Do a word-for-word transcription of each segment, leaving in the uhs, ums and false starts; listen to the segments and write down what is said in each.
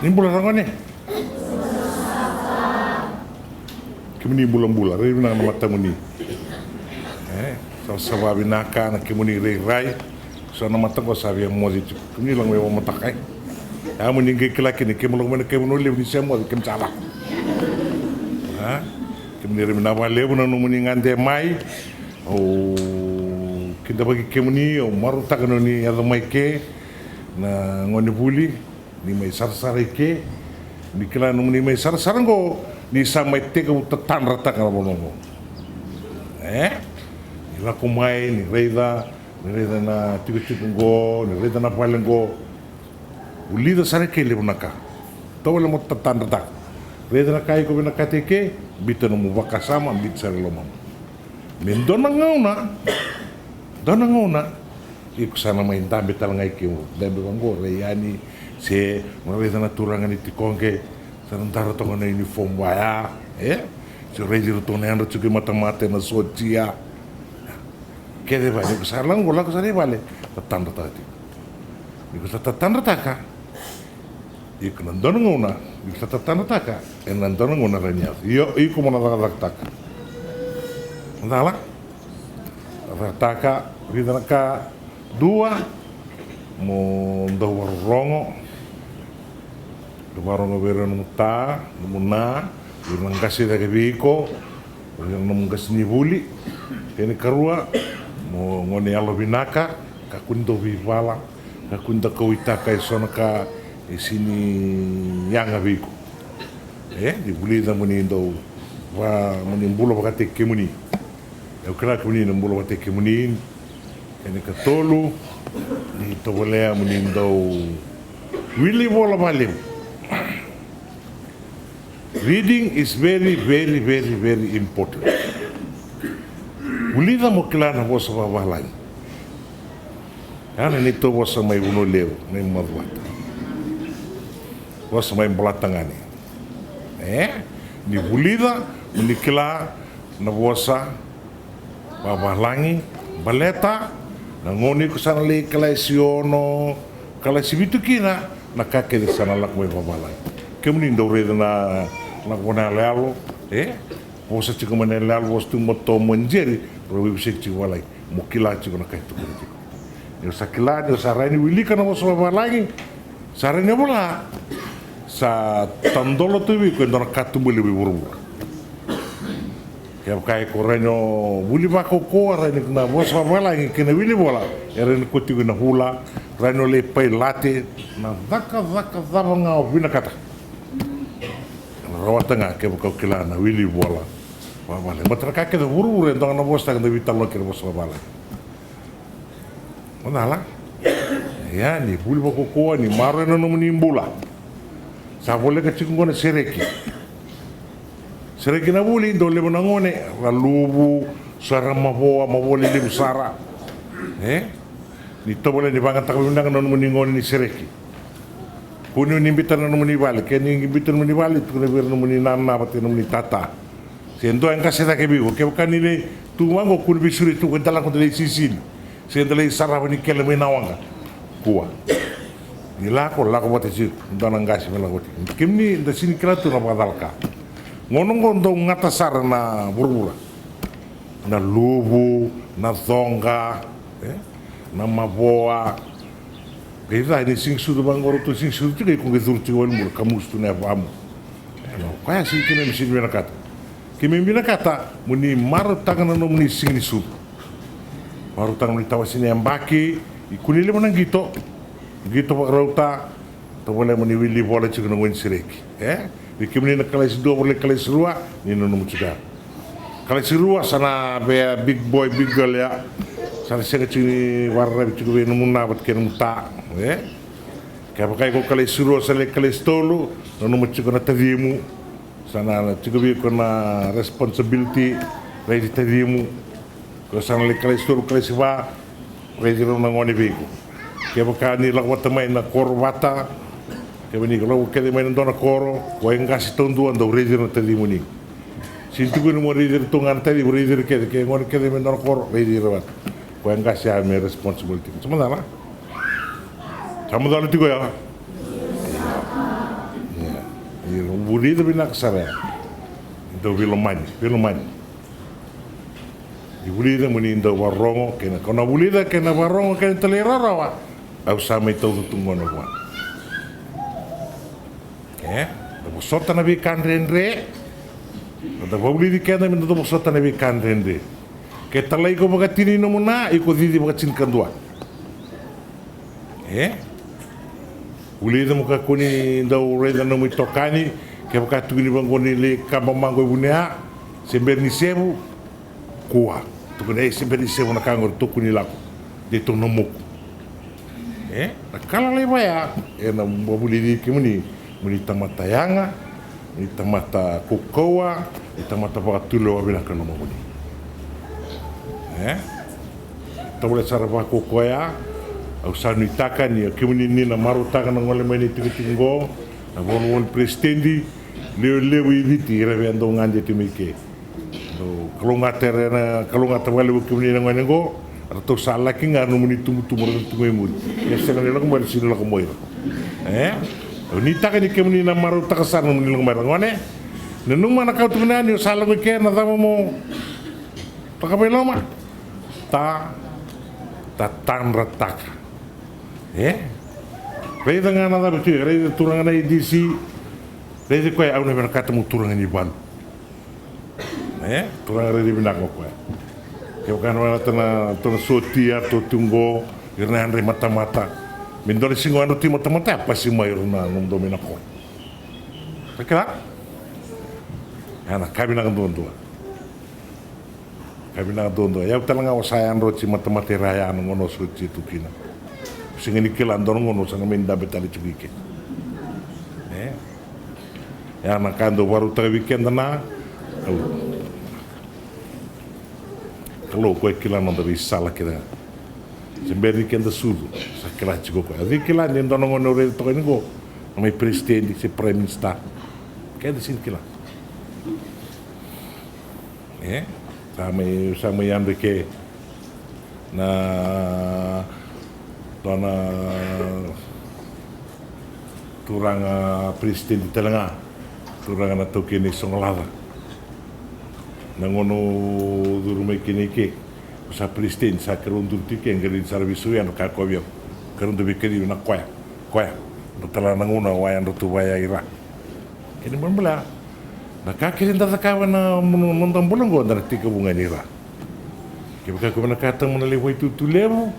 Ni bula ragone. Kemuni bulabula, rairai vinaka na matamuni. E, savasava vinaka na kemuni rairai. So na mata qo sa via moce tiko. Kemuni lako mai vakamataka, e. Ia mo ni qai kila kina, kemuni lako mai na kai Vanua Levu ni se moce, kemuni sa lako. A? Kemuni rairai vinaka vakalevu na nomuni gade mai. Au kidavaki kemuni, au marautaka na nomuni yaco mai ke. Na gone vuli. Ni mai sarasara i ke, ni kila nomuni mai sarasara qo, ni sa mai tekivu tatadrataka na vanua qo. E? Ni lako mai, ni raica, ni raica na tikotiko qo, ni raica na vale qo. Vulica sara i ke levu na ka. Tovolea mo tatadrataka. Raica na ka iko vinakata i ke, biuta nomu vakasama, biuta sara i lomamu. Me dua na gauna, dua na gauna, iko sa na mai dabe tale ga i ke, dabe vaqo, rai yani, se mo raica na turaga ni tiko qo, sa na dara toka na uniform vaya, e? Se raici iratou na yadra tiko i matamata ena sotia. Kece vaya, ni ko sa lako qo, lako sara i vale, tatadrataka tiko. Ni ko sa tatadrataka, iko na dua na gauna, iko sa tatadrataka, ena dua na gauna rawa ni yaco. Io, iko mo na cakacakataka. Cala? Cakacakataka, vica na ka, dua, mo dau vakarorogo. Dau vakarorogo vei ira nomu ta, nomu na, vei ira na qase cake vei iko, vei ira nomu qasenivuli. Kena ikarua, mo gone yalovinaka, kakua ni dau veivala. Kakua ni da kauwaitaka eso na ka e sega ni yaga vei iko. E, ni vulica mo ni dau va, mo ni bula vakataki kemuni. Au kila kemuni na bula vakataki kemuni. Kena ikatolu, ni tovolea mo ni dau wili vola vakalevu. Reading is very, very, very, very important. Vulica mo kila na vosa vavalagi. Ya na neitou vosa mai Vanua Levu, mai Macuata. Vosa mai Bolatagane. E? Ni vulica, mo ni kila na vosa vavalagi, baleta na gauna iko sa na lai kalasi ono, kalasi vitu kina, na ka kece sa na lako mai vavalagi. Kemuni dau raica na lako vua na yaloyalo, e? Vosa tiko mai na yaloyalo, vosa tu mai Tom, mai Jerry, rau veivosaki tiko vavalagi. Mo kila tiko na ka e tukuna tiko. Ni o sa kila, ni o sa rai ni wilika na vosa vavalagi, sa rai ni vola, sa tadola tu vei iko e dua na katuba levu i vuravura. Kevaka iko rai ni o vuli vakaukauwa, rai ni na vosa vavalagi kei na wili vola, e rai ni ko tiko na vula, rai ni o lai pailate, na cakacaka cava ga o vinakata. Na rawata ga kevaka o kila na wili vola vavalagi. Baleta na ka kece vuravura e dua ga na vosa, ka da veitalanoa kei na vosa vavalagi. Mo cala. Ia, ni vuli vakaukauwa, ni maroroya na nomuni bula. Sa voleka tiko qo na sereki. Sereki na vuli, dau levu na gone ra luvu, sa ra mavoa, mavoa lelevu sara. E? Ni tovolea ni vagataka vinaka na nomuni gone ni sereki. Kua ni biuta na nomuni vale, ke ni biuta na nomuni vale, tukuna vei ira na nomuni nana vata kei na nomuni tata. Se dua e qase cake vei iko, kevaka ni lai tu vaqo, kua ni veisuri tu, ko da lako da lai sisili. Se da lai sarava ni kele mai na waqa. Kua. Ni lako, lako vata tiko, dua na qase me lako vata tiko. Kemuni da sega ni kila tu na vakacalaka. Gauna oqo dau gata sara na vuravura. Na luvu, na coqa, e? Na mavoa. Qai ca ni sega ni sucu vaqo, ratou sega ni sucu tiko, iko qai curu tiko i walumu, ka musu tu na yavamu. E, na koya sega ni keimami sega ni vinakata. Keimami vinakata mo ni marautaka na nomuni sega ni sucu. Marautaka na nomuni tawase ni yabaki, ikuni levu na qito. Qito vakarauta, tovolea mo ni wili vola tiko na gone ni sereki. E? Vei kemuni na kalasi dua, volai kalasi rua, ni nanuma tiko ya. Kalasi rua, sa na vei a big boy, big girl ya. Sa na sega tiko ni vakararavi tiko vei nomu na vata kei nomu ta. E? Kevaka iko kalasi rua, sa lai kalasi tolu, nanuma tiko na tacimu. Sa na tiko vei iko na responsibility, raici tacimu. Ko sa na lai kalasi tolu, kalasi va, raici rau na gone vei iko. Kevaka ni lako vata mai na koro vata, kevaka ni lako kece mai na dua na koro, ko e qase taudua, dau raici ira na tacimuni. Sega ni tukuni mo raici iratou ga na tacimu, raici ira kece, ke gone kece mai na dua na koro, raici ira vata. Ko e qase ya me responsible tiko. Sa macala? Sa macala tiko ya? Vulica vinaka sara ya. Dau veilomani, veilomani. Ni vulica mo ni dau varogo kei na, ko na vulica kei na varogo kei na talairawarawa. Au sa mai tauca tu gona vua. E, da vosota na veika dredre. Da vavulici keda me da vosota na veika dredre. Ke talai iko vakatini nomuna, iko cici vakatinikadua. E? Vulica mo kakua ni dau raica nomu itokani, kevaka tukuni vaqo ni lai kaba maqo e vunea, se bera ni sevu, kua. Tukuni, e, se bera ni sevu na ka qori, tukuni lako. Deitou na moku. E? Na ka lalai vaya, e na vavulici kemuni, mo ni tamata yaga, ni tamata kaukauwa, ni tamata vakatulewa vinaka lomamuni. E? Tavale sara vakaukauwa ya, au sa nuitaka ni o kemuni ni na marautaka na gole mai na itikotiko oqo, na volivoli peresitedi, lewe levu i Viti, ira via dau gade tu mai ke. Dau kalougata, era na kalougata vakalevu kemuni na gone oqo, ratou sa laki ga nomuni tubutubu, ratou tu mai muri. E sega ni lako mai, era sega ni lako mai ira. E? Au nuitaka ni kemuni na marautaka sara nomuni lako mai ra gone. Nanuma na ka au tukuna ni o sa lako i ke na cava mo taka mai loma. Ta, ta tadrataka. E? Raica ga na cava tu, raica turaga na A D C. Raica koya, au na vinakata mo turaga ni valu. E, turaga rairai vinaka o koya. Kevaka na vanata na tou na sotia, tou tu qo, ira na yadra i matamata. Me dua na siga o yadra tu i matamata, ya pasi mai ira na nomudou mai na koro. Sa kila? Ya na ka vinaka duadua. Ka vinaka duadua. Yau tale ga o sa yadra oti i matamata i ra ya na gauna o sotia tu kina. Sega ni kila dua na gauna o sa na mai dabe tale tiko i ke. E? Ya na ka dau varautaka vei keda na Kalou. Kalou koya e kila na noda veisala kece ga. Se bera ni keda sucu, sa kila tiko koya. A cei kila ni dua na gone o raica toka ni qo na mai peresitedi se prime minister. Keda sega ni kila. E? Sa mai, sa mai yadra i ke na dua na turaga peresitedi tale ga, turaga na taukei na isogolaca. Na gauna o curu mai kina i ke, o sa peresitedi, sa keirau duri tu i ke, qai raici sara vei Sui, yadra ka koya vei au. Keirau dau veikacivi na koya, koya. Dua tale na gauna o a yadra tu vaya i ra. Kena ibalebale ya, na ka kece da cakava na noda bula oqo da na tekivu ga ni ra. Kevaka ko vinakata mo na lai vakaitutu levu,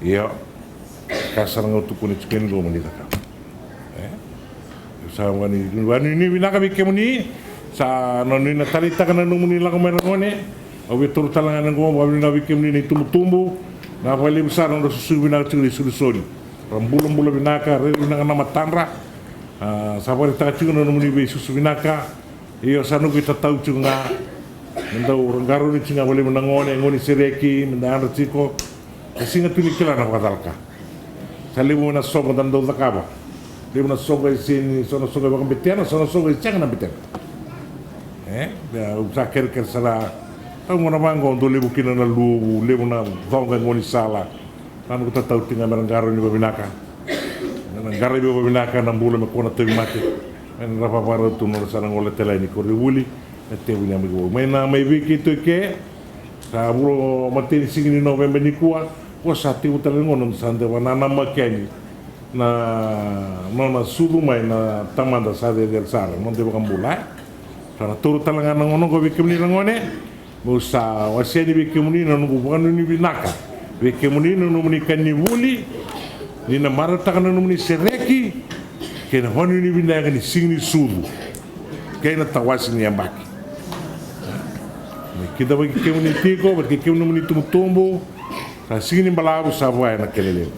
io, ka sara ga au tukuna tiko yani qo mo ni cakava. E? Sa vakanuinui, vakanuinui vinaka vei kemuni. Sa na nuinui na taleitaka na nomuni lako mai ra gone. Au via taura tale ga na qo, vakanuinui vinaka vei kemuni na itubutubu. Na vakalevu sara na nodra susugi vinaka tiko na isolisoli. Ra bulabula vinaka, rairai vinaka na matadra. A, sa vakaraitaka tiko na nomuni veisusu vinaka. Io, sa noqu itatau tiko ga me dau qarauni tiko ga vakalevu na gone, gone sereki, me da yadra tiko. E sega tu ni kila na vakacalaka. Sa levu na soqo da dau cakava. Levu na soqo e sega ni, so na soqo e vakabetena, so na soqo e sega na betena. E, au sa kerekere sara. Au gona vaqo dau levu kina na luvu, levu na coqa e gaunisala. Sa noqu tatau tiko ga me ra qarauni vakavinaka. Me ra qaravi vakavinaka na bula me kua na tauvimate. Me ra vakarau tu na nodra sa na gole tale yani koronivuli. Na tevu ni yabaki vou. Mai na mai vei keitou i ke. Sa vula mateni siga ni Noveba nikua. Ko sa tevu tale na gauna sa dau vakananamaki yani na nona sucu mai na tamada sa cecere sara. Noda iVakabula, e. Sa na taura tale ga na gauna oqo vei kemuni na gone. Meu sa wasea yani vei kemuni na noqu vakanuinui vinaka vei kemuni na nomuni koronivuli, ni na marautaka na nomuni sereki kei na vakanuinui vinaka ni siga ni sucu kei na tawase ni yabaki. Me kidavaki kemuni tiko vata kei kemuni nomuni tubutubu. Sa siga ni balavu sa vaya na kena levu.